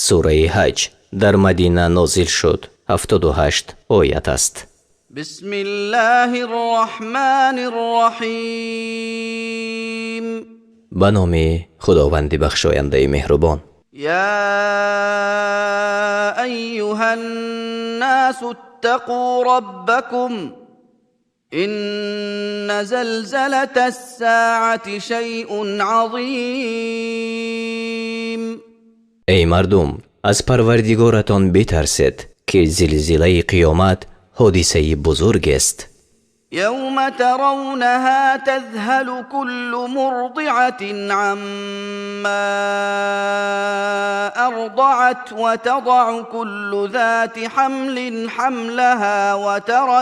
Сураи Ҳаҷ дар Мадина нозил шуд, 78 оят аст. بسم الله الرحمن الرحيم. Ба номи Худованди бахшояндаи меҳрубон. يا أيها الناس، اتقوا ربكم، إن زلزلة الساعة شيء عظيم. Эй мардум, аз Парвардигоратон битарсед, ки зилзилаи қиёмат ҳодисаи бузургест. يوم ترونها تذهل كل مرضعة عما أرضعت، وتضع كل ذات حمل حملها، وترى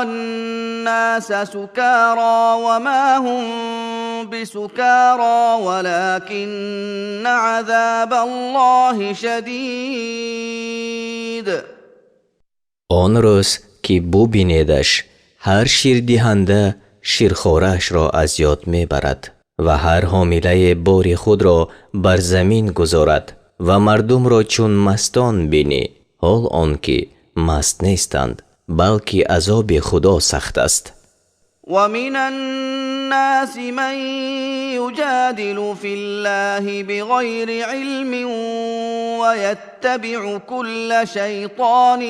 الناس سكارى وما هم بسكارى، ولكن عذاب الله شديد. Он рӯз ки бубинедаш, ҳар ширдиҳанда ширхораашро аз ёд мебарад ва ҳар ҳомилае бори худро бар замин гузорад ва мардумро чун мастон бинӣ, ҳол он ки маст нестанд, балки азоби Худо сахт аст. ومن الناس من يجادل في الله بغير علم ويتبع كل شيطان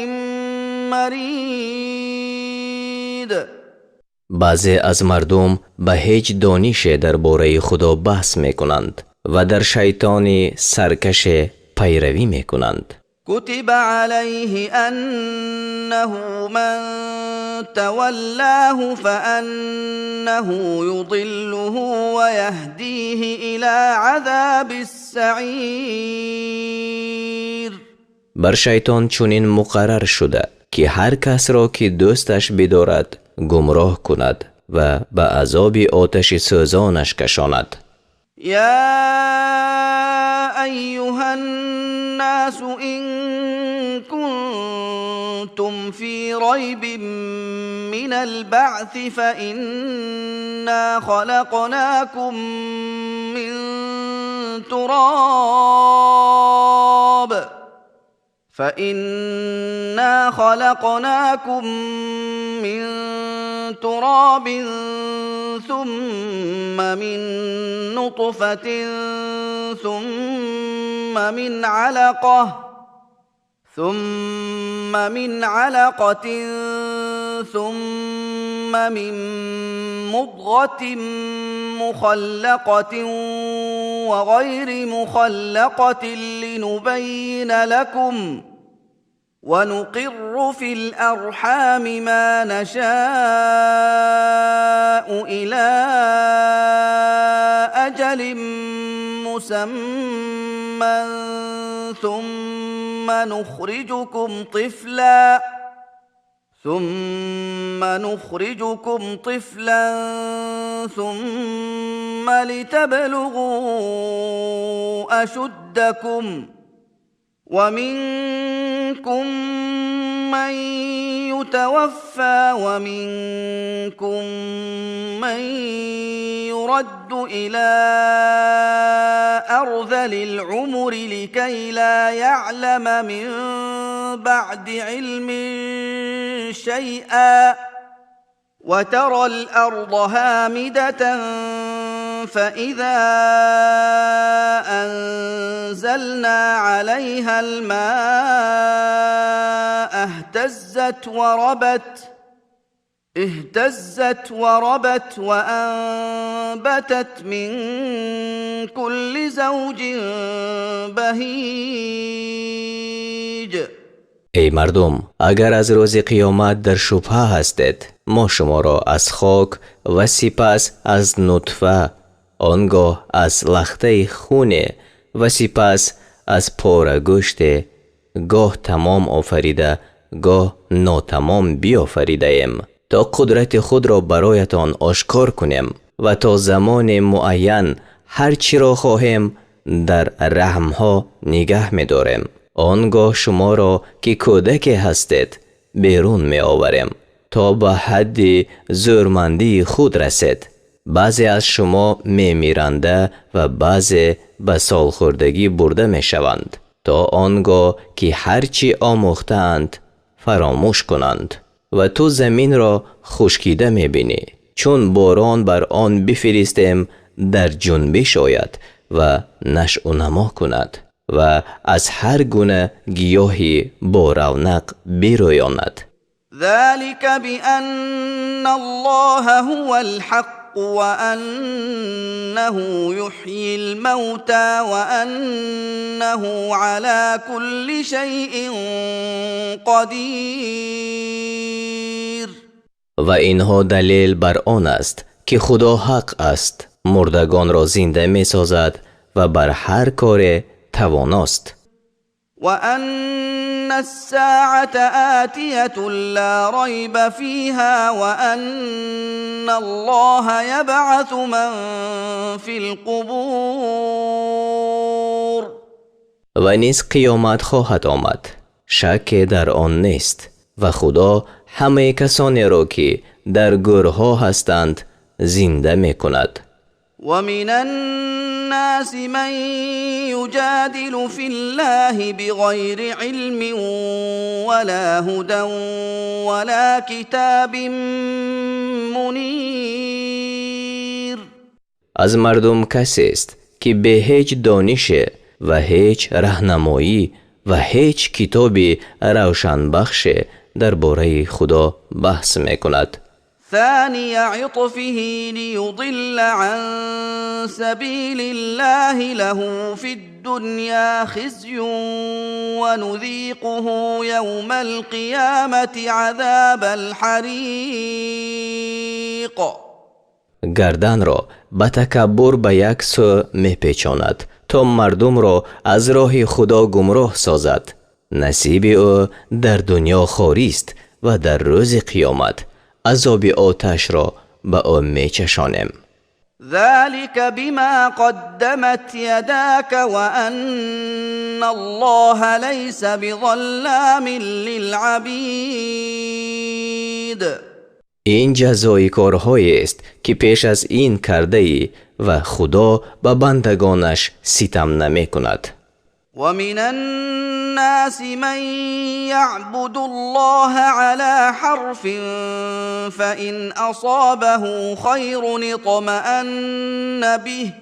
مريد. Баъзе аз мардум ба ҳеҷ донише дар бораи Худо баҳс мекунанд ва дар шайтони саркаше пайравӣ мекунанд. كتب عليه أنه من تولاه فأنه يضله ويهديه إلى عذاب السعير. Бар шайтон чунин муқаррар шуда, ки ҳар касро, ки дӯсташ бидорад, гумроҳ кунад ва ба азоби оташи сӯзонаш кашонад. يا أيها الناس، إن كنتم في ريب من البعث، فإنا خلقناكم من تراب، ثم من نطفة، ثم من علقة، ثم من مضغة مخلقة وغير مخلقة لنبين لكم، ونقر في الأرحام ما نشاء إلى أجل مسمى، ثم نخرجكم طفلا، ثم لتبلغوا أشدكم، ومنكم من يتوفى، ومنكم من يرد إلى أرذل العمر لكي لا يعلم من بعد علم شيئا. وترى الأرض هامدة، فإذا أنزلنا عليها الماء اهتزت وربت وأنبتت من كل زوج بهيج. Эй мардум, агар аз рӯзи қиёмат дар шубҳа ҳастед, мо шуморо аз хок ва сипас аз нутфа, он гоҳ аз лахтаи хуне ва сипас аз порагӯште гоҳ тамом офарида, гоҳ нотамом биёфаридаем, то қудрати худро бароятон ошкор кунем ва то замони муайян ҳар чиро хоҳем дар раҳмҳо нигаҳ медорем. Он гоҳ шуморо, ки кӯдаке ҳастед, берун меоварем, то ба ҳадди зӯрмандии худ расед. Баъзе аз шумо мемиранда ва баъзе ба солхӯрдагӣ бурда мешаванд, то он гоҳ ки ҳар чӣ омӯхтаанд фаромӯш кунанд. Ва ту заминро хушкида мебинӣ, чун борон бар он бифиристем, дар ҷунбиш ояд ва нашъунамо кунад ва аз ҳар гуна гиёҳи боравнақ бирӯёнад. ذلك بأن الله هو الحق وأنه يحيي الموتى وأنه على كل شيء قدير. Ва инҳо далел бар он аст, ки Худо ҳақ аст, мурдагонро зинда месозад ва бар ҳар коре тавоност. وأن الساعة آتية لا ريب فيها وأن الله يبعث من في القبور. Ва низ қиёмат хоҳад омад, шакке дар он нест, ва Худо ҳамаи касонеро, ки дар гӯрҳо ҳастанд, зинда мекунад. ومن الناس من يجادل في الله بغير علم ولا هدى ولا كتاب منير. Аз мардум касест, ки бе ҳеҷ донише ва ҳеҷ раҳнамоӣ ва ҳеҷ китоби равшанбахше дар бораи Худо баҳс мекунад. ثاني عطفه ليضل عن سبيل الله له في الدنيا خزي ونذيقه يوم القيامة عذاب الحريق. Гарданро ба такаббур ба як сӯ мепечонад, то мардумро аз роҳи Худо гумроҳ созад. Насиби ӯ дар дунё хорист ва дар рӯзи қиёмат азоби оташро ба ӯ мечашонем. ذلك بما قدمت يداك وأن الله ليس بظلام للعبيد. Ин ҷазои корҳоест, ки пеш аз ин кардаӣ, ва Худо ба бандагонаш ситам намекунад. ومن الناس من يعبد الله على حرف، فإن أصابه خير اطمأن به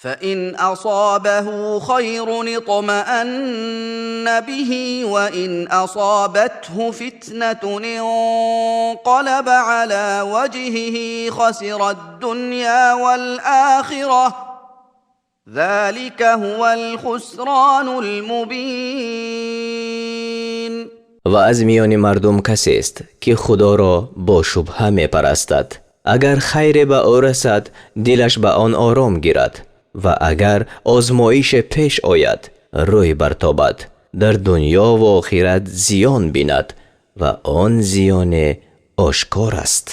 فإن أصابه خير اطمأن به، وإن أصابته فتنة انقلب على وجهه خسر الدنيا والآخرة، ذلك هو الخسران المبين. Ва аз миёни мардум касест, ки Худоро бо шубҳа мепарастад. Агар хайре ба ӯ расад, дилаш ба он ором гирад, ва агар озмоише пеш ояд, рӯй бартобад, дар дунё ва охират зиён бинад, ва он зиёне ошкор аст.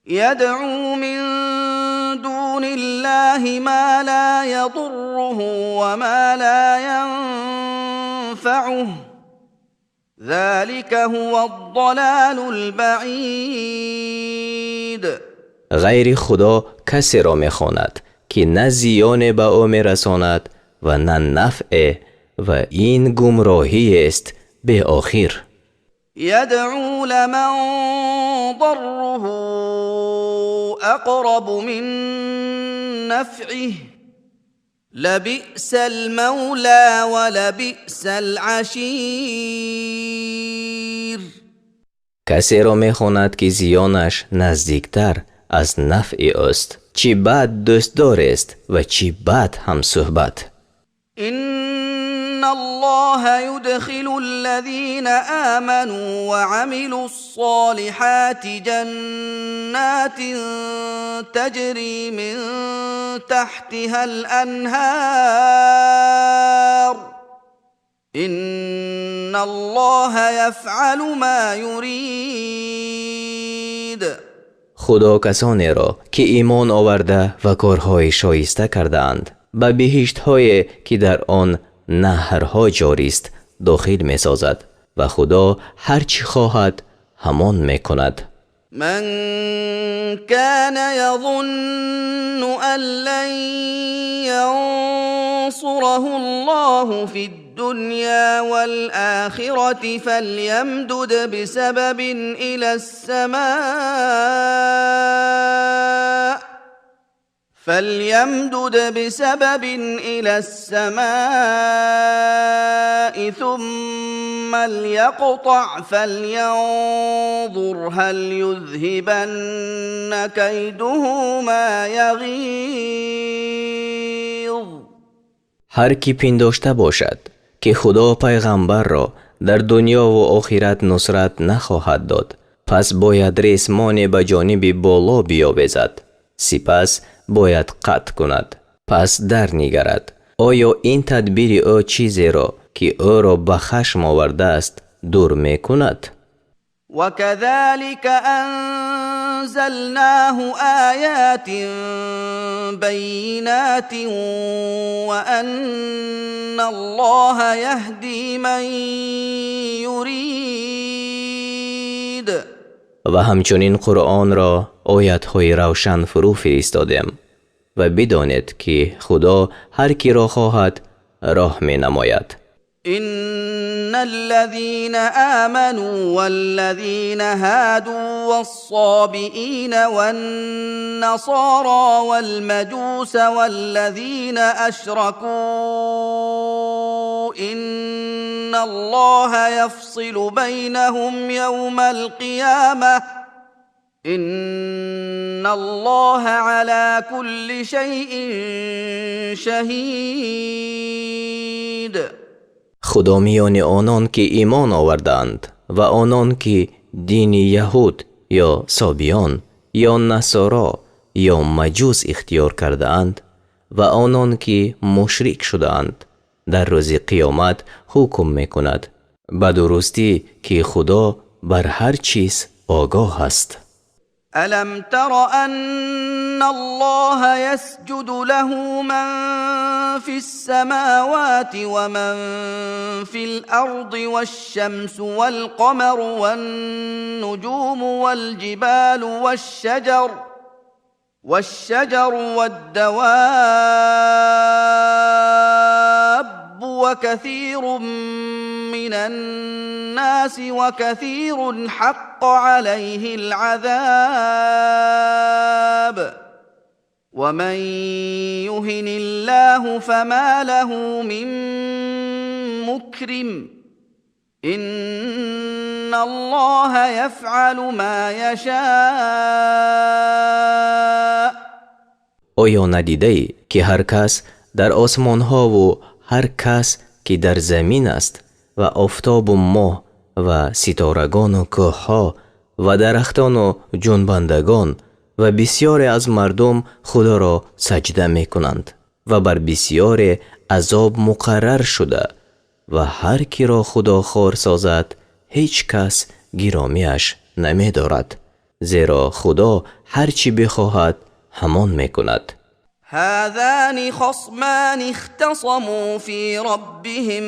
يدعو من دون الله ما لا يضره وما لا ينفعه، ذلك هو الضلال البعيد. Ғайри Худо касеро мехонад, ки на зиёне ба ӯ мерасонад ва на нафъе, ва ин гумроҳиест беохир. يدعو لمن ضره أقرب من نفعه، لبئس المولى ولبئس العشير. Касеро мехонад, ки зиёнаш наздиктар аз нафъи ӯст. Чӣ бад дӯстдорест ва чӣ бад ҳамсӯҳбат! إن الله يدخل الذين آمنوا وعملوا الصالحات جنات تجري من تحتها الأنهار، إن الله يفعل ما يريد. Худо касонеро, ки имон оварда ва корҳои шоиста кардаанд, ба биҳиштҳое, ки дар он наҳрҳо ҷорист, дохил месозад, ва Худо ҳар чӣ хоҳад, ҳамон мекунад. من كان يظن أن لن ينصره الله في الدنيا والآخرة فليمدد بسبب إلى السماء فليمدد بسبب إلى السماء ثم ليقطع فلينظر هل يذهبن كيده ما يغيظ. Ҳар кӣ пиндошта бошад, ки Худо пайғамбарро дар дунёву охират нусрат нахоҳад дод, пас бояд ресмоне ба ҷониби боло биёвезад, сипас бояд қатъ кунад, пас дарнигарад, оё ин тадбири ӯ чизеро, ки ӯро ба хашм овардааст, дур мекунад? وكذلك أنزلناه آيات بينات وأن الله يهدي من يريد. Ва ҳамчунин Қуръонро оятҳои равшан фурӯ фиристодем ва бидонед, ки Худо ҳар киро хоҳад, роҳ менамояд. إن الذين آمنوا والذين هادوا والصابئين والنصارى والمجوس والذين أشركوا إن الله يفصل بينهم يوم القيامة إن الله على كل شيء شهيد. Худо миёни онон, ки имон овардаанд, ва онон, ки дини яҳуд ё собиён ё насоро ё маҷус ихтиёр кардаанд ва онон, ки мушрик шудаанд, дар рӯзи қиёмат ҳукм мекунад. Ба дурустӣ, ки Худо бар ҳар чиз огоҳ аст. ألم تر أن الله يسجد له من في السماوات ومن في الأرض والشمس والقمر والنجوم والجبال والشجر والدواب وكثير من الناس وكثير حق عليه العذاب ومن يهن الله فما له من مكرم إن الله يفعل ما يشاء. Оё надидаӣ, ки ҳар кас дар осмонҳову ҳар кас, ки дар замин аст, ва офтобу моҳ ва ситорагону кӯҳҳо ва дарахтону ҷунбандагон ва бисьёре аз мардум Худоро саҷда мекунанд ва бар бисьёре азоб муқаррар шуда, ва ҳар киро Худо хор созад, ҳеҷ кас гиромиаш намедорад, зеро Худо ҳар чӣ бихоҳад, ҳамон мекунад. هذان خصمان اختصموا في ربهم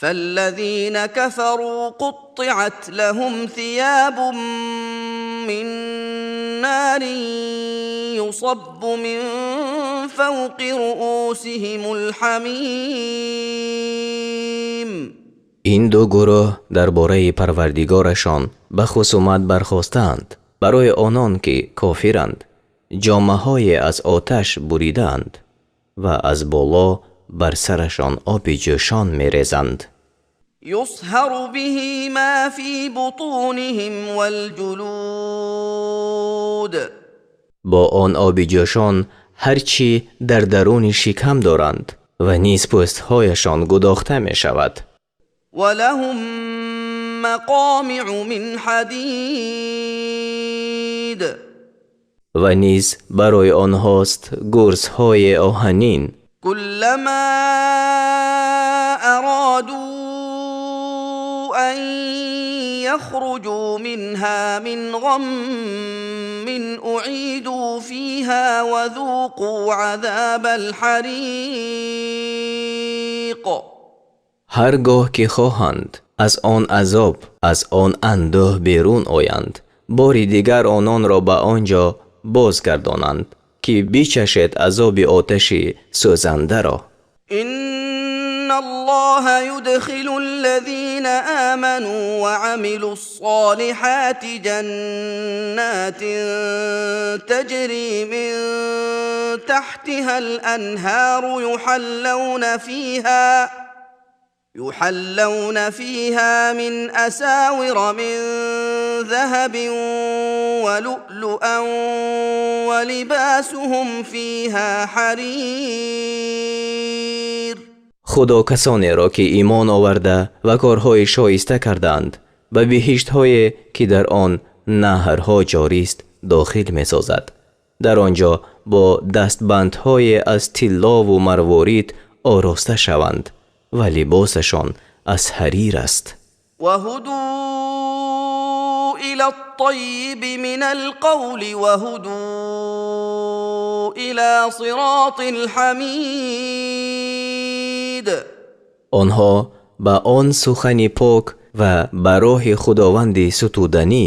فالذين كفروا قطعت لهم ثياب من نار يصب من فوق رءوسهم الحميم. Ин ду гурӯҳ дар бораи Парвардигорашон ба хусумат бархостаанд. Барои онон, ки кофиранд, ҷомаҳое аз оташ буридаанд ва аз боло бар сарашон оби ҷӯшон мерезанд. يصهر به ما في بطونهم والجلود. Бо он оби ҷӯшон ҳар чӣ дар даруни шикам доранд ва низ пӯстҳояшон гудохта мешавад. ولهم مقامع من حديد. Ва низ барои онҳост гурзҳои оҳанин. كلما أرادوا أن يخرجوا منها من غم أعيدوا فيها وذوقوا عذاب الحريق. Ҳар гоҳ ки хоҳанд аз он азоб, аз он андӯҳ берун оянд, Бори дигар ононро ба он ҷо бозгардонанд, ки бичашед азоби оташи сӯзандаро. إن الله يدخل الذين آمنوا وعملوا الصالحات جنات تجري من تحتها الأنهار يحلون فيها من أساور من ذهب ولؤلؤا ولباسهم فيها حرير. Худо касонеро, ки имон оварда ва корҳои шоиста кардаанд, ба биҳиштҳое, ки дар он наҳрҳо ҷорист, дохил месозад. Дар он ҷо бо дастбандҳое аз тиллову марворид ороста шаванд ва либосашон аз ҳарир аст. وهدوا إلى الطيب من القول وهدوا إلى صراط الحميد. Онҳо ба он сухани пок ва ба роҳи Худованди сутуданӣ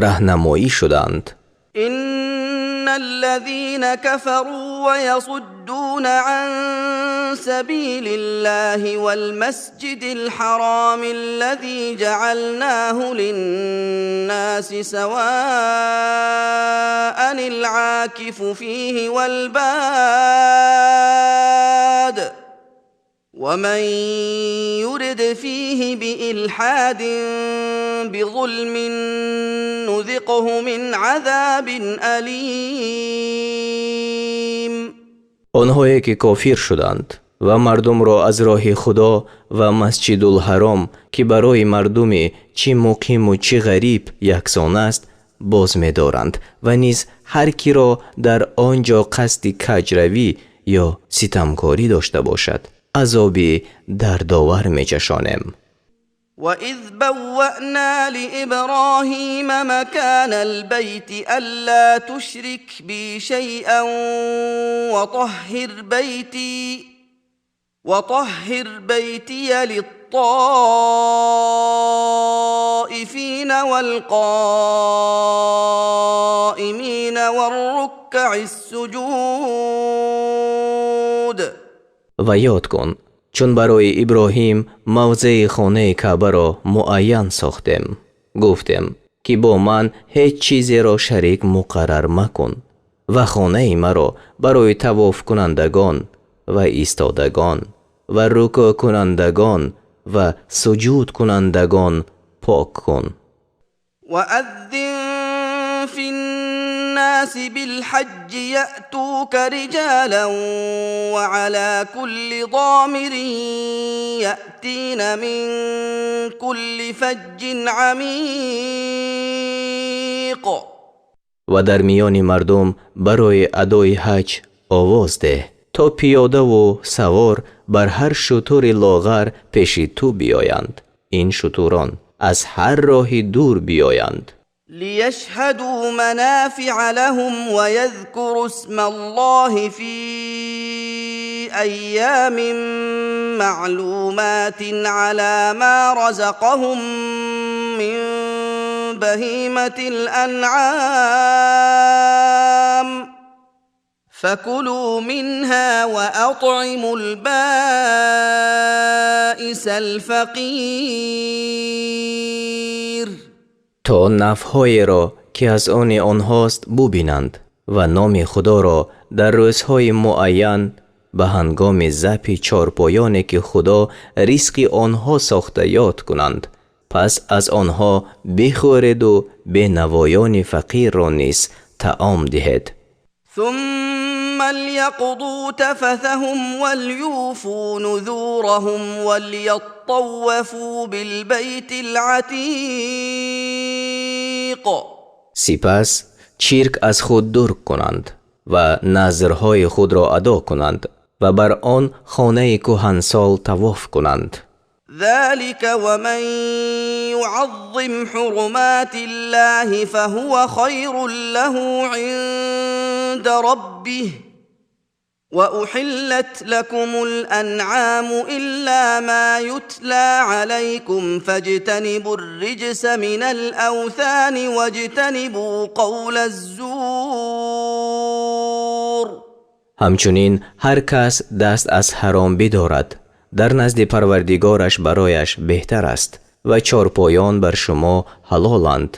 раҳнамоӣ шуданд. إن الذين كفروا ويصدون عن سبيل الله والمسجد الحرام الذي جعلناه للناس سواء العاكف فيه والباد ومن يرد فيه بإلحاد بظلم نذقه من عذاب أليم. Онҳое ки кофир шуданд ва мардумро аз роҳи Худо ва Масҷидулҳаром, ки барои мардуми чӣ муқиму чӣ ғариб яксон аст, боз медоранд ва низ ҳар киро дар он ҷо қасди каҷравӣ ё ситамкорӣ дошта бошад, азоби дардовар мечашонем. وإذ بوأنا لإبراهيم مكان البيت ألا تشرك بي شيئا وطهر بيتي للطائفين والقائمين والركع السجود. Ва ёд кун, чун барои Иброҳим мавзеи хонаи Каъбаро муайян сохтем, гуфтем, ки бо ман ҳеҷ чизеро шарик муқаррар макун ва хонаи маро барои тавофкунандагон ва истодагон ва рукӯъкунандагон ва суҷудкунандагон пок кун. وأذن في الناس بالحج يأتوك رجالا وعلى كل ضامر يأتين من كل فج عميق. Ва дар миёни мардум барои адои ҳаҷ овоз деҳ, то пиёдаву савор бар ҳар шутури лоғар пеши ту биёянд, ин шутурон аз ҳар роҳи дур биёянд. ليشهدوا منافع لهم ويذكروا اسم الله في أيام معلومات على ما رزقهم من بهيمة الأنعام، فكلوا منها وأطعموا البائس الفقير. То нафъҳоеро, ки аз они онҳост, бубинанд ва номи Худоро дар рӯзҳои муайян ба ҳангоми забҳи чорпоёне, ки Худо ризқи онҳо сохта, ёд кунанд. Пас аз онҳо бихӯреду бенавоёни фақирро низ таом диҳед. ثم ليقضوا تفثهم وليوفوا نذورهم وليطوفوا بالبيت العتيق. Сипас чирк аз худ дур кунанд ва назрҳои худро адо кунанд ва бар он хонаи кӯҳансол тавоф кунанд. ذلك ومن يعظم حرمات الله فهو خير له عند ربه. وأحلت لكم الأنعام إلا ما يتلى عليكم فاجتنبوا الرجس من الأوثان واجتنبوا قول الزور. Ҳамчунин ҳар кас даст аз ҳаром бидорад, дар назди Парвардигораш барояш беҳтар аст. Ва чорпоён бар шумо ҳалоланд,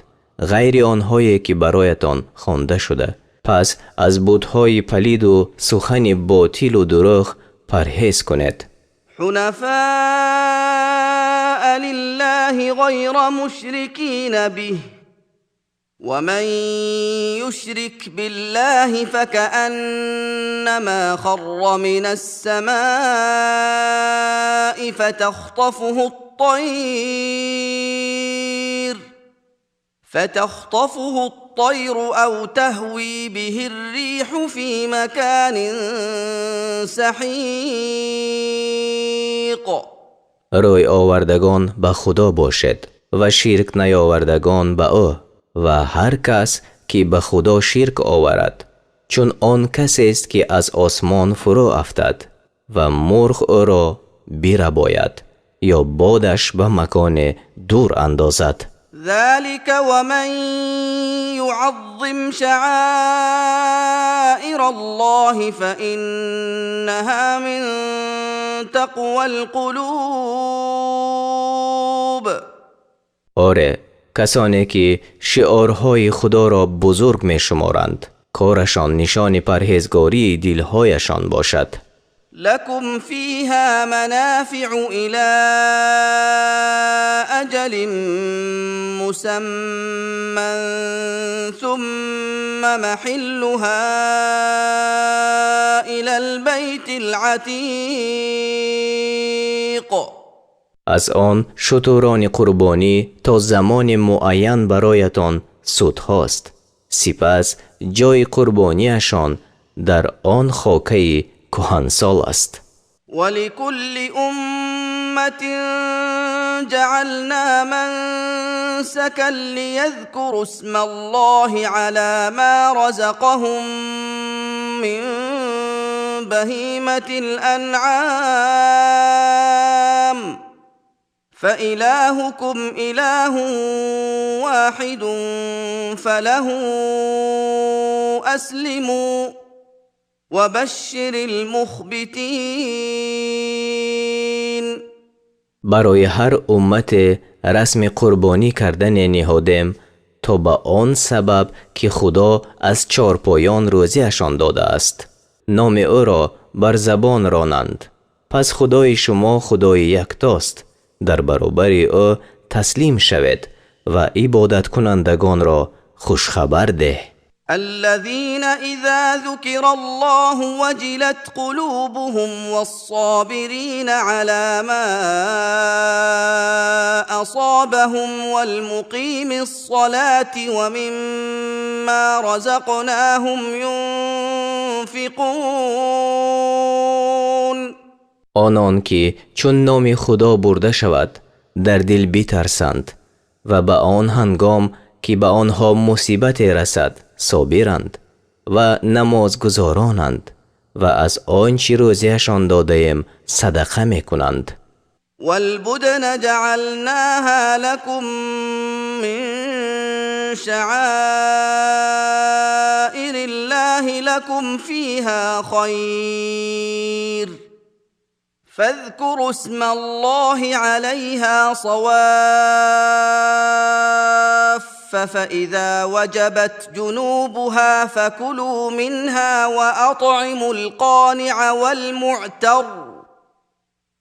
ғайри онҳое ки бароятон хонда шуда. Пас аз бутҳои палиду сухани ботилу дурӯғ парҳез кунед. حنفاء لله غير مشركين به، ومن يشرك بالله فكأنما خر من السماء فتخطفه الطير أو تهوي به الريح في مكان سحيق. Рӯй овардагон ба Худо бошед ва ширк наёвардагон ба ӯ. Ва ҳар кас ки ба Худо ширк оварад, чун он касест ки аз осмон фурӯ афтад ва мурғ ӯро бирабояд ё бодаш ба маконе дур андозад. ذلك ومن يعظم شعائر الله فإنها من تقوى القلوب. Оре, касоне ки шиорҳои Худоро бузург мешуморанд, корашон нишони парҳезгории дилҳояшон бошад. لكم فيها منافع إلى أجل مسمى، ثم محلها إلى البيت العتيق. Аз он шутурони қурбонӣ то замони муайян бароятон судҳост, сипас ҷои қурбониашон дар он хокаи кӯҳансол аст. ولكل أمة جعلنا منسكا ليذكروا اسم الله على ما رزقهم من بهيمة الأنعام، فإلهكم إله واحد فله أسلموا، وبشر المخبتين. Барои ҳар уммате расми қурбонӣ кардане ниҳодем, то ба он сабаб ки Худо аз чорпоён рӯзиашон додааст, номи ӯро бар забон ронанд. Пас Худои шумо Худои яктост, дар баробари ӯ таслим шавед ва ибодаткунандагонро хушхабар деҳ. الذين إذا ذكر الله وجلت قلوبهم، والصابرين على ما أصابهم، والمقيمي الصلاة ومما رزقناهم ينفقون. Онон ки чун номи Худо бурда шавад, дар дил битарсанд ва ба он ҳангом ки ба онҳо мусибате расад, собиранд ва намозгузоронанд ва аз он чӣ рӯзиашон додаем, садақа мекунанд. والبدن جعلناها لكم من شعائر الله لكم فيها خير، فاذكروا اسم الله عليها صواف، فإذا وجبت جنوبها فكلوا منها وأطعموا القانع والمعتر،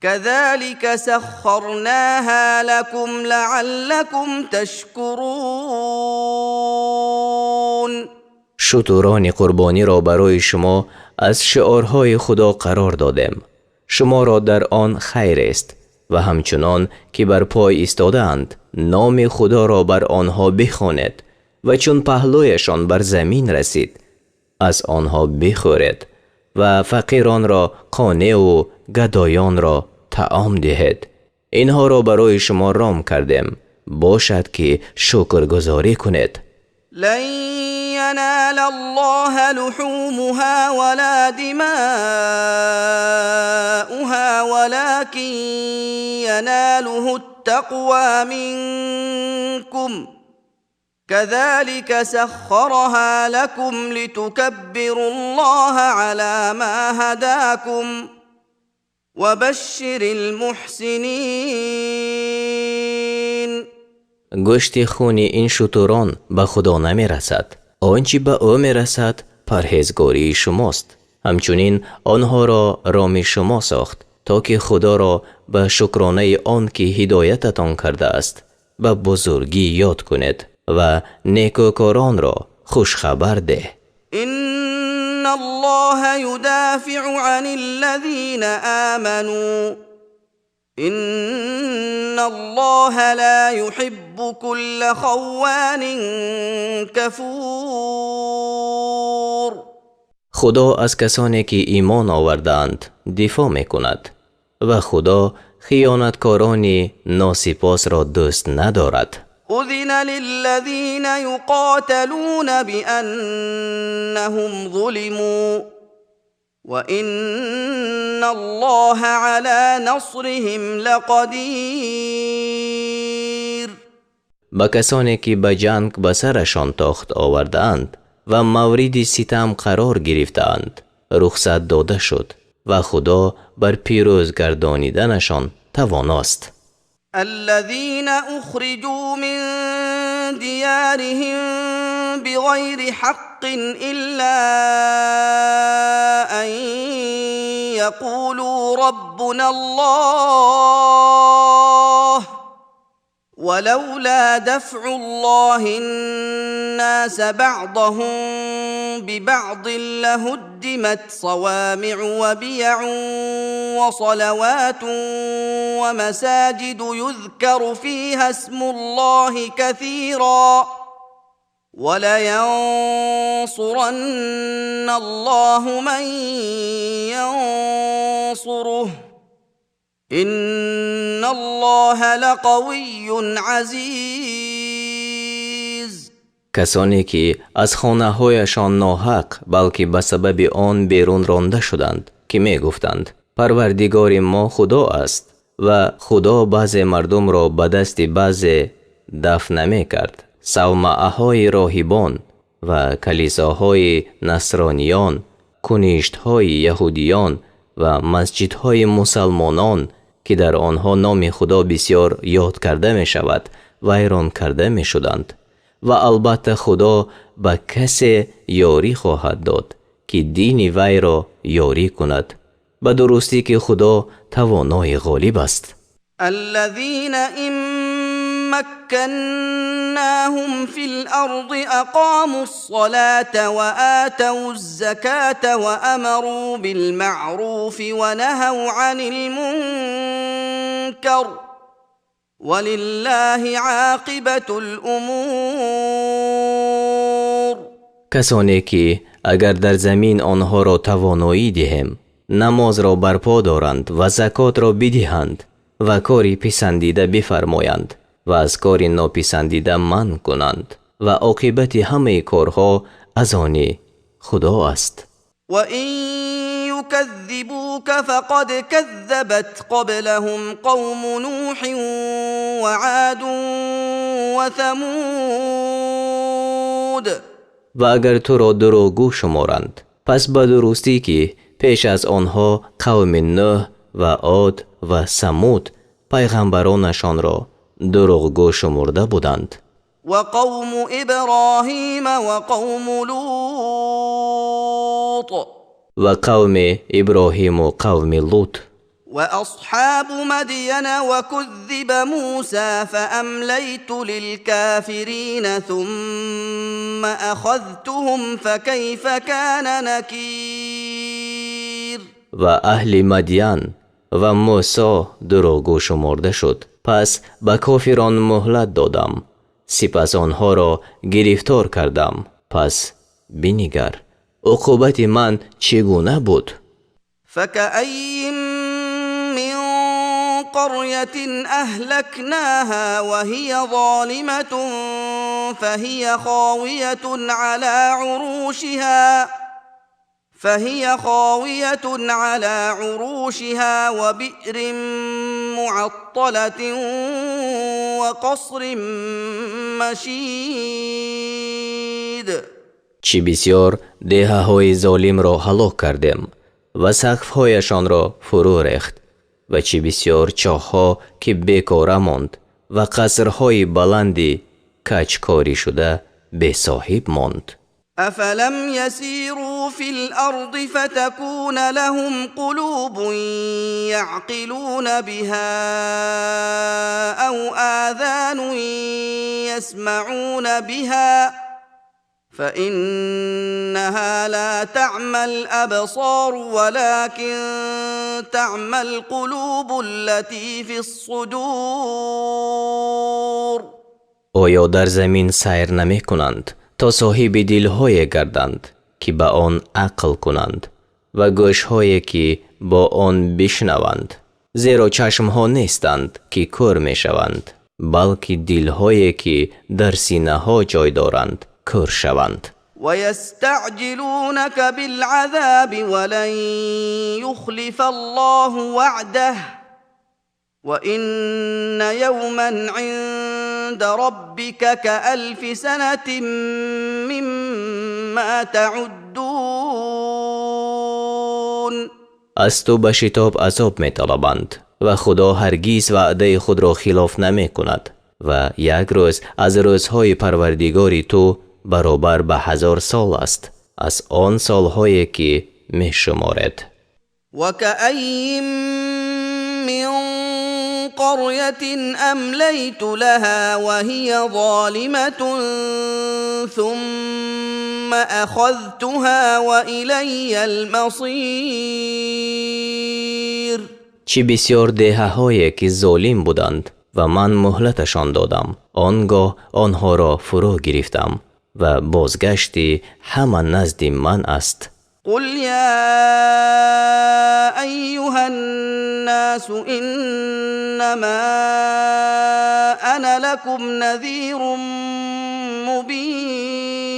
كذلك سخرناها لكم لعلكم تشكرون. Шутурони қурбониро барои шумо аз шиорҳои Худо қарор додем, шуморо дар он хайрест. Ва ҳамчунон ки бар пой истодаанд, номи Худоро бар онҳо бихонед ва чун паҳлӯяшон бар замин расид, аз онҳо бихӯред ва фақиронро қонеъу гадоёнро таом диҳед. Инҳоро барои шумо ром кардем, бошад ки шукргузорӣ кунед. لن ينال الله لحومها ولا دماؤها ولكن يناله التقوى منكم كذلك سخرها لكم لتكبروا الله على ما هداكم وبشر المحسنين. Гӯшти хуни ин шутурон ба Худо намерасад. Он чӣ ба ӯ мерасад, парҳезгории шумост. Ҳамчунин онҳоро роми шумо сохт, то ки Худоро ба шукронаи он ки ҳидоятатон кардааст, ба бузургӣ ёд кунед ва некӯкоронро хушхабар деҳ. إن الله يدافع عن الذين آمنوا إن الله لا يحب كل خوان كفور. Худо аз касоне ки имон овардаанд, дифоъ мекунад ва Худо хиёнаткорони носипосро дӯст надорад. أذن للذين يقاتلون بأنهم ظلموا وإن الله على نصرهم لقدير. Ба касоне ки ба ҷанг ба сарашон тохт овардаанд ва мавриди ситам қарор гирифтаанд, рухсат дода шуд ва Худо бар пирӯз гардониданашон тавоност. الذين أخرجوا من ديارهم بغير حق إلا أن يقولوا ربنا الله ولولا دفع الله الناس بعضهم ببعض لهدمت صوامع وبيع وصلوات ومساجد يذكر فيها اسم الله كثيرا ولينصرن الله من ينصره إن الله لقوي عزيز. Касоне ки аз хонаҳояшон ноҳақ, балки ба сабаби он берун ронда шуданд, ки мегуфтанд: «Парвардигори мо Худо аст», ва Худо баъзе мардумро ба дасти баъзе дафъ намекард, савмаъҳои роҳибон ва калисоҳои насрониён, куништҳои яҳудиён ва масҷидҳои мусалмонон, ки дар онҳо номи Худо бисёр ёд карда мешавад, вайрон карда мешуданд, ва албатта Худо ба касе ёрӣ хоҳад дод, ки дини вайро ёрӣ кунад. Ба дурустӣ ки Худо тавонои ғолиб аст. الذين إن مكناهم في الأرض أقاموا الصلاة وآتوا الزكاة وأمروا بالمعروف ونهوا عن المنكر ولله عاقبة الأمور. Касоне ки агар дар замин онҳоро тавоноӣ диҳем, намозро барпо доранд ва закотро бидиҳанд ва кори писандида бифармоянд ва аз кори нописандида манъ кунанд, ва оқибати ҳамаи корҳо аз они Худо аст. وإن يكذبوك فقد كذبت قبلهم قوم نوح وعاد وثمود. Ва агар туро дурӯғгӯ шуморанд, пас ба дурустӣ ки пеш аз онҳо қавми Нӯҳ ва Од ва Самуд пайғамбаронашонро дурӯғгӯ шумурда буданд. وقوم إبراهيم وقوم لوط. Ва қавми Иброҳиму қавми Лут. وأصحاب مدين وكذب موسى فأمليت للكافرين ثم أخذتهم فكيف كان نكير. Ва аҳли Мадян, ва Мӯсо дурӯғгӯ шумурда шуд. Пас ба кофирон муҳлат додам, сипас онҳоро гирифтор кардам. Пас бинигар, уқубати ман чӣ гуна буд. فكأي من قرية أهلكناها وهي ظالمة فهي خاوية على عروشها وبئر معطلة وقصر مشيد. Чӣ бисёр деҳаҳои золимро ҳалок кардем ва сақфҳояшонро фурӯ рехт, ва чӣ бисёр чоҳҳо ки бекора монд ва қасрҳои баланди каҷкорӣшуда бесоҳиб монд. أفلم يسيروا في الأرض فتكون لهم قلوب يعقلون بها أو آذان يسمعون بها فإنها لا تعمى الأبصار ولكن تعمى القلوب التي في الصدور. Оё дар замин сайр намекунанд то соҳиби дилҳое гарданд ки ба он ақл кунанд ва гӯшҳое ки бо он бишнаванд, зеро чашмҳо нестанд ки кӯр мешаванд, балки дилҳое ки дар синаҳо ҷой доранд кӯр шаванд. ويستعجلونك بالعذاب ولن يخلف الله وعده وإن يوما عند ربك كألف سنة مما تعدون. Аз ту ба шитоб азоб металабанд ва Худо ҳаргиз ваъдаи худро хилоф намекунад, ва як рӯз аз рӯзҳои Парвардигори ту баробар ба 1000 сол аст аз он солҳое ки мешуморед. وكأي من قرية أمليت لها وهي ظالمة ثم أخذتها وإلي المصير. Чӣ бисёр деҳаҳое ки золим буданд ва ман муҳлаташон додам, он гоҳ онҳоро фурӯ гирифтам ва бозгашти ҳама назди ман аст. قل يا أيها الناس إنما أنا لكم نذير مبين.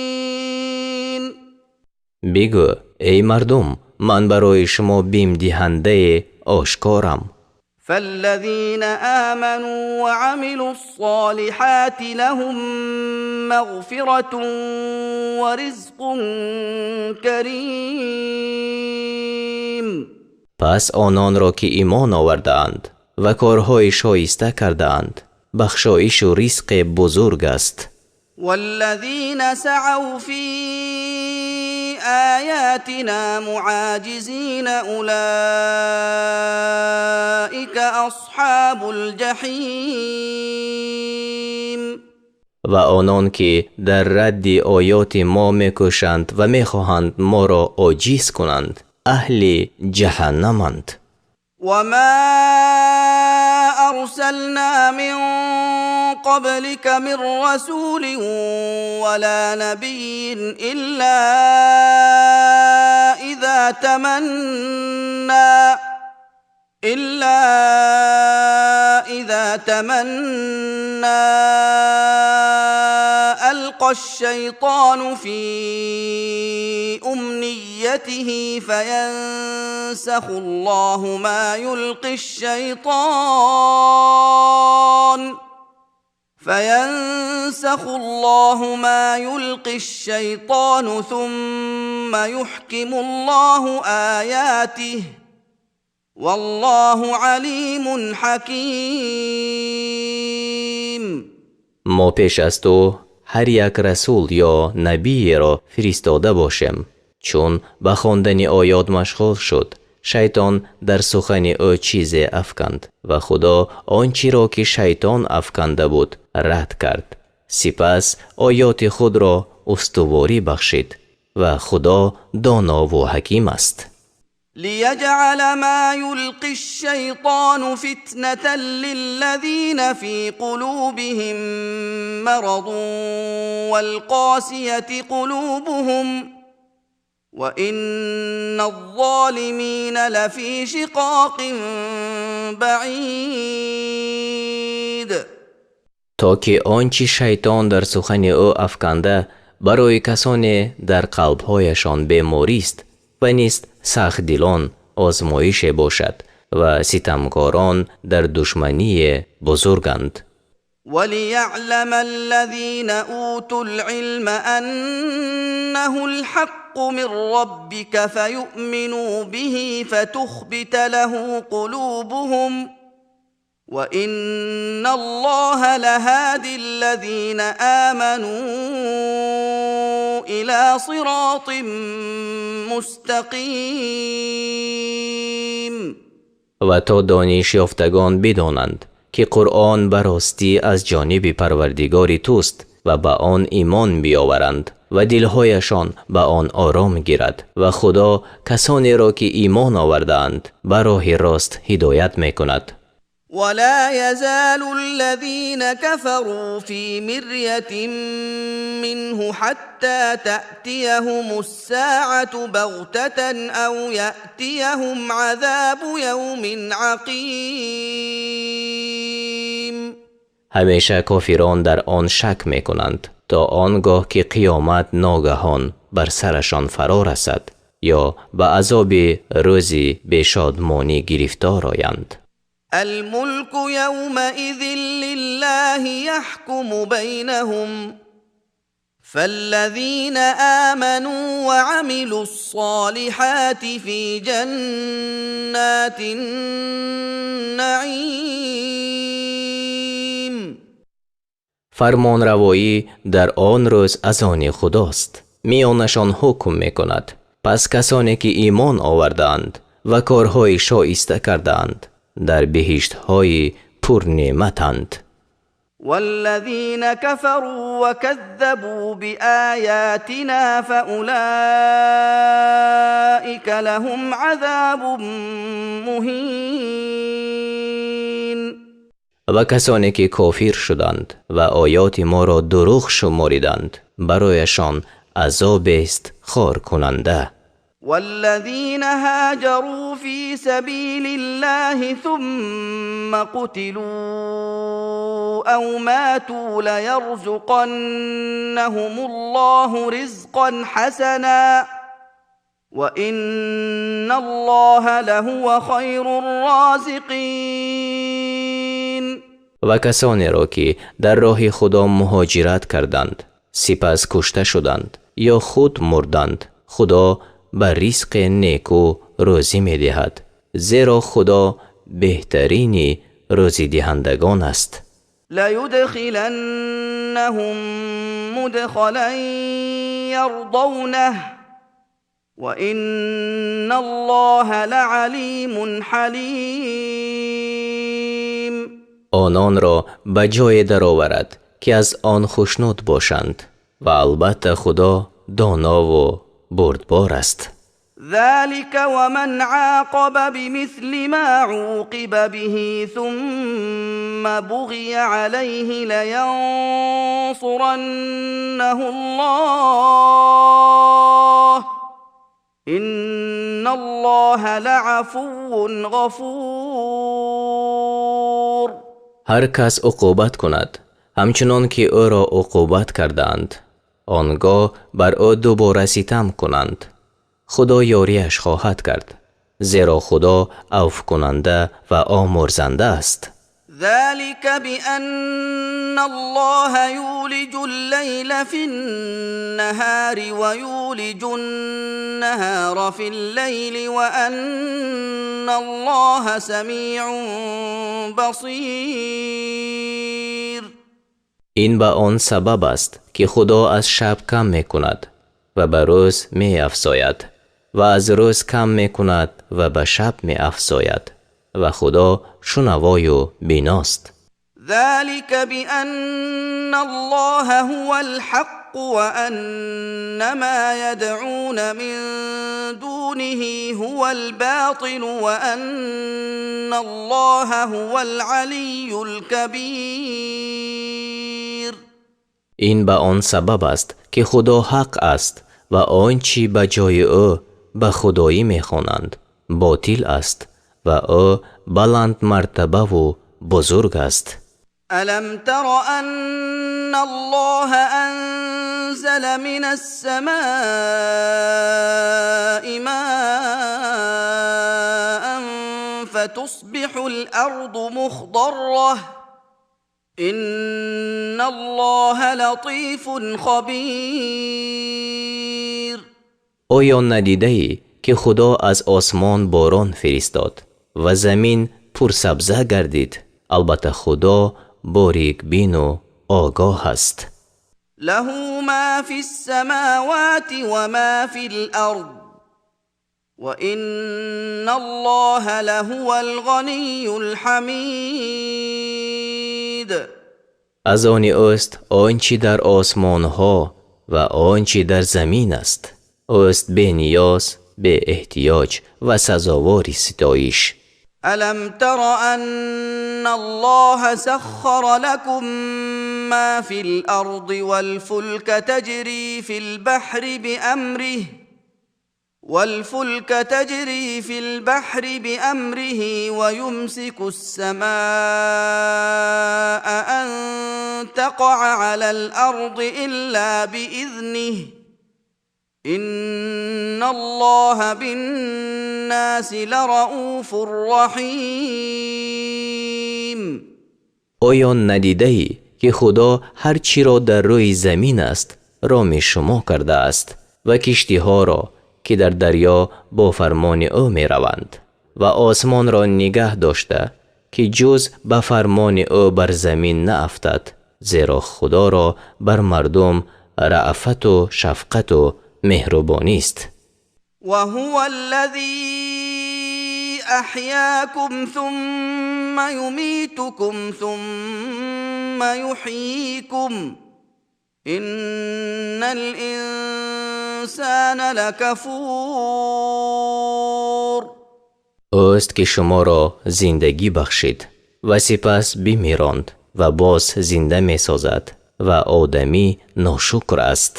Бигӯ: эй мардум, ман барои шумо бимдиҳандаи ошкорам. فالذين آمنوا وعملوا الصالحات لهم مغفرة ورزق كريم. Пас ононро ки имон овардаанд ва корҳои шоиста кардаанд, бахшоишу ризқе бузург аст. والذين سعوا في آياتنا معاجزين أولئك أصحاب الجحيم. Ва онон ки дар радди оёти мо мекӯшанд ва мехоҳанд моро оҷиз кунанд, аҳли ҷаҳаннаманд. وما أرسلنا من قبلك من رسول ولا نبي إلا إذا تمنى ألقى الشيطان في أمنيته فينسخ الله ما يلقي الشيطان ثم يحكم الله آياته والله عليم حكيم. Мо пеш аз ту ҳар як расул ё набиеро фиристода бошем, чун ба хондани оёт машғул шуд, шайтон дар сухани ӯ чизе афканд ва Худо он чиро ки шайтон афканда буд рад кард, сипас оёти худро устуворӣ бахшид, ва Худо донову ҳаким аст. ليجعل ما يلقي الشيطان فتنة للذين في قلوبهم مرض والقاسية قلوبهم وإن الظالمين لفي شقاق بعيد. То ки он чӣ шайтон дар сухани ӯ афканда барои касоне дар қалбҳояшон беморист ва низ сахтдилон озмоише бошад ва ситамкорон дар душмание бузурганд. وليعلم الذين اوتوا العلم انه الحق من ربك فيؤمنوا به فتخبت له قلوبهم وان الله لهادي الذين امنوا الى صراط مستقيم. Ва то дониш ёфтагон бидонанд, ки Қуръон ба ростӣ аз ҷониби Парвардигори туст ва ба он имон биёваранд ва дилҳояшон ба он ором гирад ва Худо касонеро ки имон овардаанд ба роҳи рост ҳидоят мекунад. ولا يزال الذين كفروا في مرية منه حتى تأتيهم الساعة بغتة أو يأتيهم عذاب يوم عقيم. Ҳамеша кофирон дар он шак мекунанд то он гоҳ ки қиёмат ногаҳон бар сарашон фаро расад ё ба азоби рӯзи бешодмонӣ гирифтор оянд. الملك يومئذ لله يحكم بينهم فالذين امنوا وعملوا الصالحات في جنات النعيم. Фармонравоӣ дар он рӯз аз они Худост, миёнашон ҳукм мекунад. Пас касоне ки имон овардаанд ва корҳои шоиста кардаанд дар биҳиштҳои пурнеъматанд. والذين كفروا وكذبوا بآياتنا فأولئك لهم عذاب مهين. Ва касоне ки кофир шуданд ва оёти моро дурӯғ шумориданд, барояшон азобест хоркунанда. والذين هاجروا في سبيل الله ثم قتلوا أو ماتوا ليرزقنهم الله رزقا حسنا وإن الله لهو خير الرازقين. Ва касонеро ки дар роҳи Худо муҳоҷират карданд, сипас кушта шуданд ё худ мурданд, Худо ба ризқе некӯ рӯзӣ медиҳад, зеро Худо беҳтарини рӯзидиҳандагон аст. ليدخلنهم مدخلا يرضونه وإن الله لعليم حليم. Ононро ба ҷое дароварад, ки аз он хушнуд бошанд, ва албатта Худо донову бурдбор аст. ذلك ومن عاقب بمثل ما عوقب به ثم بغي عليه لينصرنه الله إن الله لعفو غفور. Ҳар кас уқубат кунад ҳамчунон ки ӯро уқубат кардаанд, он гоҳ бар ӯ дубора ситам кунанд, Худо ёрияш хоҳад кард, зеро Худо авфкунанда ва омӯрзанда аст. ذلك بأن الله يولج الليل في النهار ويولج النهار في الليل وأن الله سميع بصير. Ин ба он сабаб аст, ки Худо аз шаб кам мекунад ва ба рӯз меафзояд ва аз рӯз кам мекунад ва ба шаб меафзояд, ва Худо шунавою биност. ذلك بأن الله هو الحق وأن ما يدعون من دونه هو الباطل وأن الله هو العلي الكبير. Ин ба он сабаб аст, ки Худо ҳақ аст ва он чӣ ба ҷои ӯ ба худоӣ мехонанд ботил аст. Ва ӯ баландмартабаву бузург аст. ألم تر أن الله أنزل من السماء ماء فتصبح الأرض مخضرة إن الله لطيف خبير. Оё надидаӣ, ки Худо аз осмон борон фиристод ва замин пурсабза гардид? Албатта, Худо борикбину огоҳ аст. له ما في السماوات وما في الأرض وإن الله لهو الغني الحميد. Аз они ӯст он чӣ дар осмонҳо ва он чӣ дар замин аст. Ӯст бениёз, беэҳтиёҷ ва сазовори ситоиш. ألم تر أن الله سخر لكم ما في الأرض والفلك تجري في البحر بأمره ويمسك السماء أن تقع على الأرض إلا بإذنه إن الله بالناس لرءوف رحيم. Оё надидаӣ, ки Худо ҳар чиро дар рӯи замин аст, роми шумо кардааст ва киштиҳоро, ки дар дарё бо фармони ӯ мераванд, ва осмонро нигаҳ дошта, ки ҷуз ба фармони ӯ бар замин наафтад, зеро Худоро бар мардум раъфату шафқату меҳрубонист. وهو الذي أحياكم ثم يميتكم ثم يحييكم إن الإنسان لكفور. Ӯст, ки шуморо зиндагӣ бахшид ва сипас бимиронд ва боз зинда месозад, ва одамӣ ношукр аст.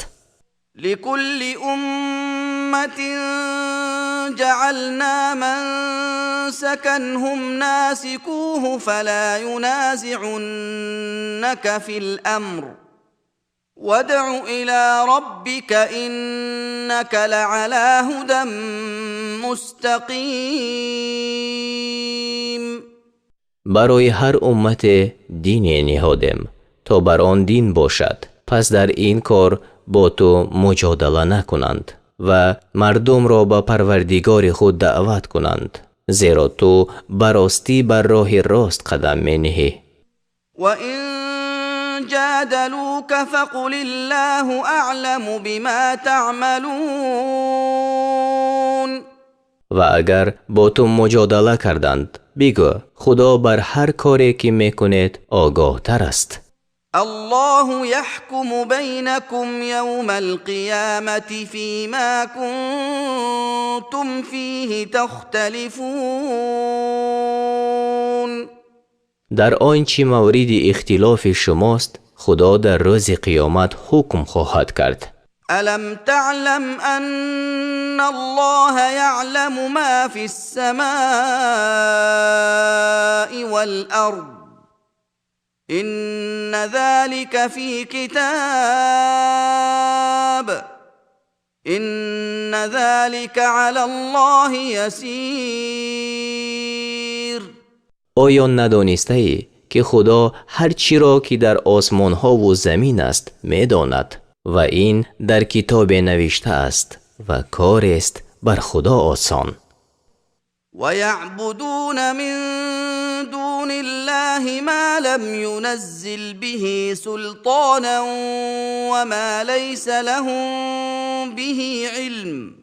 لكل أمة جعلنا منسكا هم ناسكوه فلا ينازعنك في الأمر وادع إلى ربك إنك لعلى هدى مستقيم. Барои ҳар уммате дине ниҳодем, то бар он дин бошад, пас дар ин кор бо ту муҷодала накунанд ва мардумро ба Парвардигори худ даъват кунанд, зеро ту ба ростӣ бар роҳи рост қадам мениҳӣ. وإن جادلوك فقل الله أعلم بما تعملون. Ва агар бо ту муҷодала карданд, бигӯ: Худо бар ҳар коре, ки мекунед, огоҳтар аст. الله يحكم بينكم يوم القيامة فيما كنتم فيه تختلفون. Дар он чӣ мавриди ихтилофи шумост, Худо дар рӯзи қиёмат ҳукм хоҳад кард. ألم تعلم أن الله يعلم ما في السماء والأرض إن ذلك في كتاب إن ذلك على الله يسير. Оё надонистаӣ, ки Худо ҳар чиро, ки дар осмонҳову замин аст, медонад, ва ин дар китобе навишта аст ва корест бар Худо осон? ويعبدون من دون الله ما لم ينزل به سلطانا وما ليس لهم به علم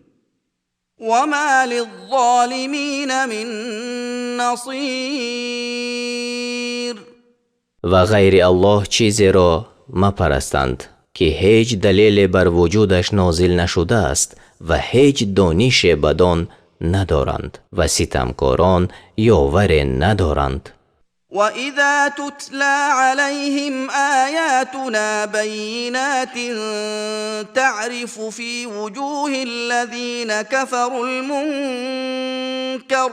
وما للظالمين من نصير. Ва ғайри Аллоҳ чизеро мапарастанд, ки ҳеҷ далеле бар вуҷудаш нозил нашудааст ва ҳеҷ донише бадон надоранд, ва ситамкорон ёваре надоранд. وإذا تتلى عليهم آياتنا بينات تعرف في وجوه الذين كفروا المنكر.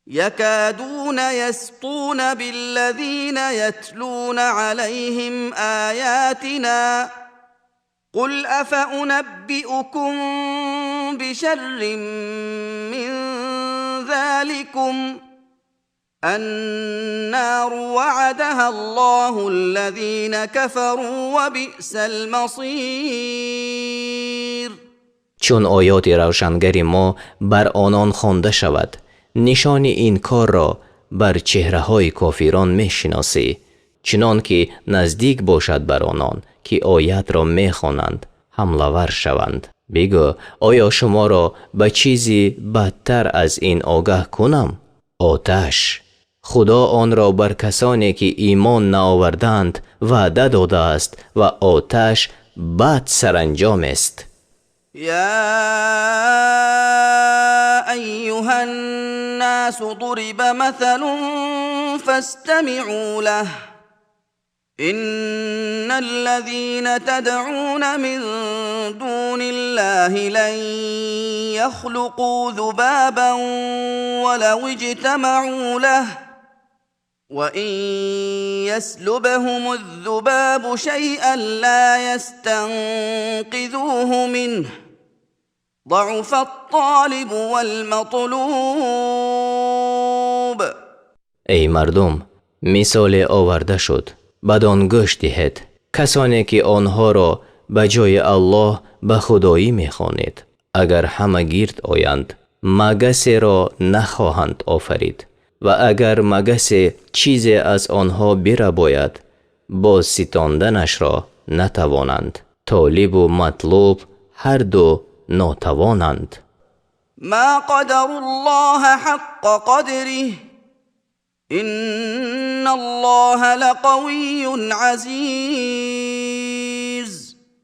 يكادون يسطون بالذين يتلون عليهم آياتنا قل أفأنبئكم بشر من ذلكم النار وعدها الله الذين كفروا وبئس المصير. Чун оёти равшангари мо бар онон хонда шавад, нишони инкорро бар чеҳраҳои кофирон мешиносӣ, чунон ки наздик бошад бар онон ки оятро мехонанд ҳамлавар шаванд. Бигӯ: оё шуморо ба чизи бадтар аз ин огаҳ кунам? Оташ. Худо онро бар касоне ки имон наоварданд ваъда додааст ва оташ бад саранҷом аст. يا أيها الناس ضرب مثل فاستمعوا له إن الذين تدعون من دون الله لن يخلقوا ذبابا ولو اجتمعوا له وإن يسلبهم الذباب شيئا لا يستنقذوه منه ضعف الطالب والمطلوب. Эй мардум, мисоле оварда шуд, бад-он гӯш диҳед. Касоне ки онҳоро ба ҷои Аллоҳ ба худоӣ мехонед, агар ҳама гирд оянд, магасеро нахоҳанд офарид ва агар магасе чизе аз онҳо бирабояд, боз ситонданашро натавонанд. Толибу матлуб ҳар ду нотавонанд. ما قدروا الله حق قدره إن الله لقوي عزيز.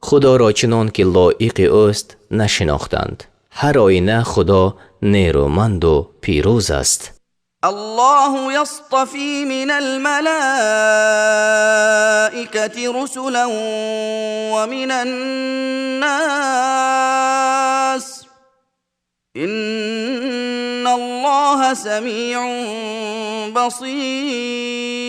Худоро чунон ки лоиқи ӯст нашинохтанд. Ҳар оина Худо нерӯманду пирӯз аст. الله يصطفي من الملائكة رسلا ومن الناس إن الله سميع بصير.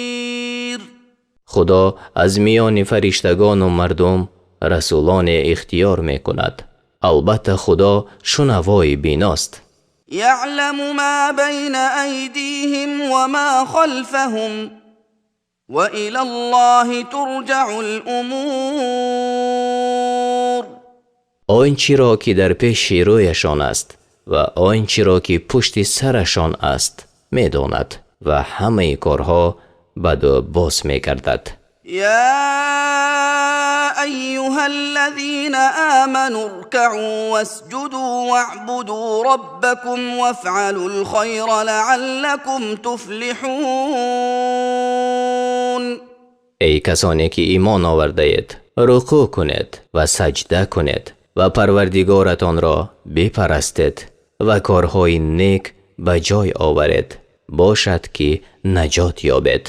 Худо аз миёни фариштагону мардум расулоне ихтиёр мекунад. Албатта, Худо шунавои биност. يعلم ما بين أيديهم وما خلفهم وإلى الله ترجع الأمور. Он чиро ки дар пеши рӯяшон аст ва он чиро ки пушти сарашон аст медонад ва ҳамаи корҳо бад ӯ боз мегардад. يا أيها الذين آمنوا اركعوا واسجدوا واعبدوا ربكم وافعلوا الخير لعلكم تفلحون. Эй касоне ки имон овардаед, рукӯъ кунед ва саҷда кунед ва Парвардигоратонро бипарастед ва корҳои нек ба ҷой оваред, бошад ки наҷот ёбед.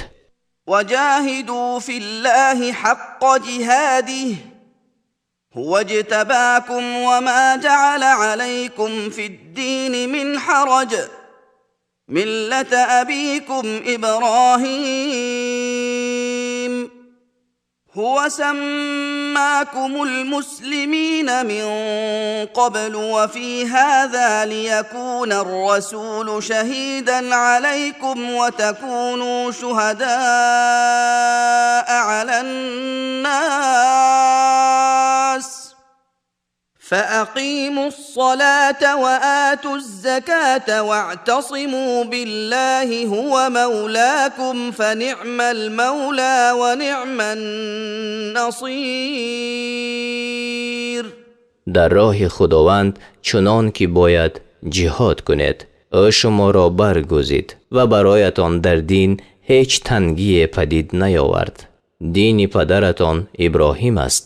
وجاهدوا في الله حق جهاده هو اجتباكم وما جعل عليكم في الدين من حرج ملة أبيكم إبراهيم هو سماكم المسلمين من قبل وفي هذا ليكون الرسول شهيدا عليكم وتكونوا شهداء على الناس فأقيموا الصلاة وآتوا الزكاة واعتصموا بالله هو مولاكم فنعم المولى ونعم النصير. Дар роҳи Худованд чунон ки бояд ҷиҳод кунед. Ӯ шуморо баргузид ва бароятон дар дин ҳеҷ тангие падид наёвард. Дини падаратон Иброҳим аст.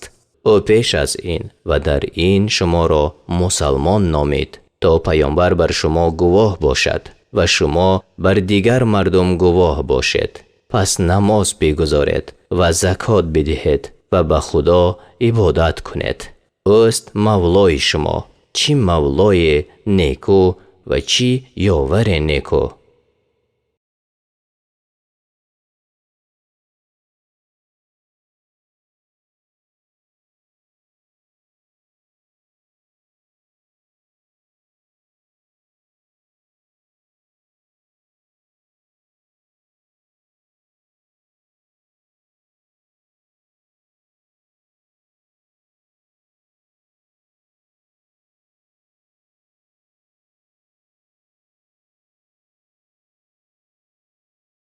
Ӯ пеш аз ин ва дар ин шуморо мусалмон номид, то паёмбар бар шумо гувоҳ бошад ва шумо бар дигар мардум гувоҳ бошед. Пас намоз бигузоред ва закот бидиҳед ва ба Худо ибодат кунед. Ӯст мавлои шумо, чӣ мавлои некӯ ва чӣ ёваре некӯ.